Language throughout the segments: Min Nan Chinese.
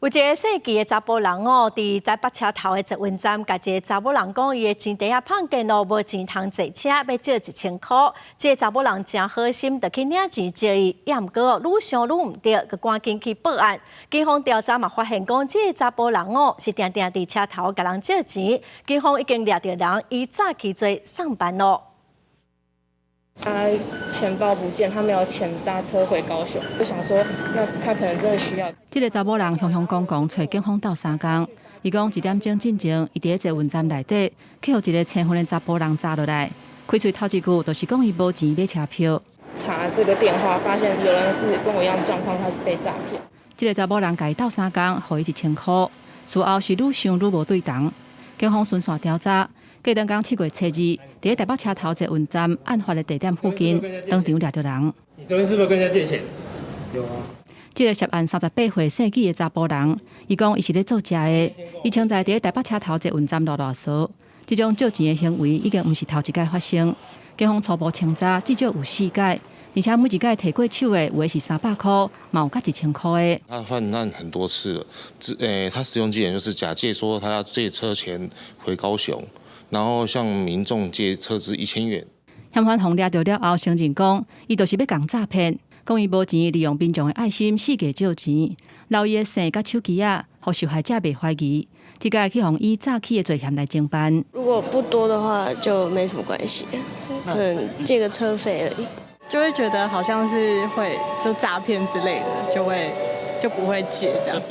有一个姓紀的查埔人哦，佇台北車頭的捷運站，共一个查某人講，伊的錢袋仔麭見囉，無錢通坐車，欲借1000箍。這个查某人誠好心，就去領錢借伊，也毋過愈想愈毋對，就趕緊去報案。警方調查嘛，發現講，這个查埔人哦，是定定佇車頭共人借錢。警方已經掠著人，依詐欺罪送辦囉。他錢包不見，他沒有錢搭車回高雄，就想說，那他可能真的需要。這个查某人雄雄講講，揣警方鬥相共。伊講一點鐘進前，伊佇咧捷運站內底，去予一个青雲的查埔人紮落來，開喙頭一句就是講伊無錢買車票。查這個電話，發現有人是跟我一樣狀況，他是被詐騙。這个查某人共伊鬥相共，予伊1000箍，事後是愈想愈無對頭。警方循線調查。過兩工7月初二，佇咧台北車頭捷運站案發的地點附近，當場掠著人。你昨天是不是跟人家借錢？有啊。這个涉案38歲姓紀的查埔人，伊講伊是咧做食的，伊常在佇咧台北車頭捷運站囉囉嗦。這種借錢的行為已經毋是頭一擺發生。警方初步清查，至少有四擺，而且每一擺提過手的，有的是300箍，嘛有到1000箍的。他犯案很多次了，他使用伎倆就是假借說他要借車錢回高雄。然後向民眾借車資1000元。嫌犯予掠著了後，承認講，伊就是欲共詐騙，講伊無錢，利用民眾的愛心四界借錢，留伊的姓佮手機仔，予受害者袂懷疑，這擺去予以詐欺的罪嫌來偵辦。如果不多的話，就沒什麼關係，可能借個車費而已。就會覺得好像是會就詐騙之類的，就會就不會借這樣。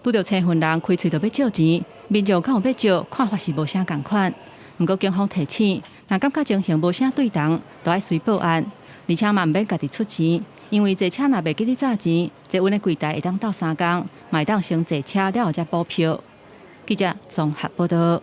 拄著青雲人開喙就欲借錢，民眾敢有欲借，看法是無啥仝款。毋過警方提醒，若感覺情形無啥對頭，就愛隨報案，而且嘛毋免家己出錢，因為坐車若袂記得紮錢，捷運的櫃台會當鬥相共，嘛會當先坐車了後才補票。記者綜合報道。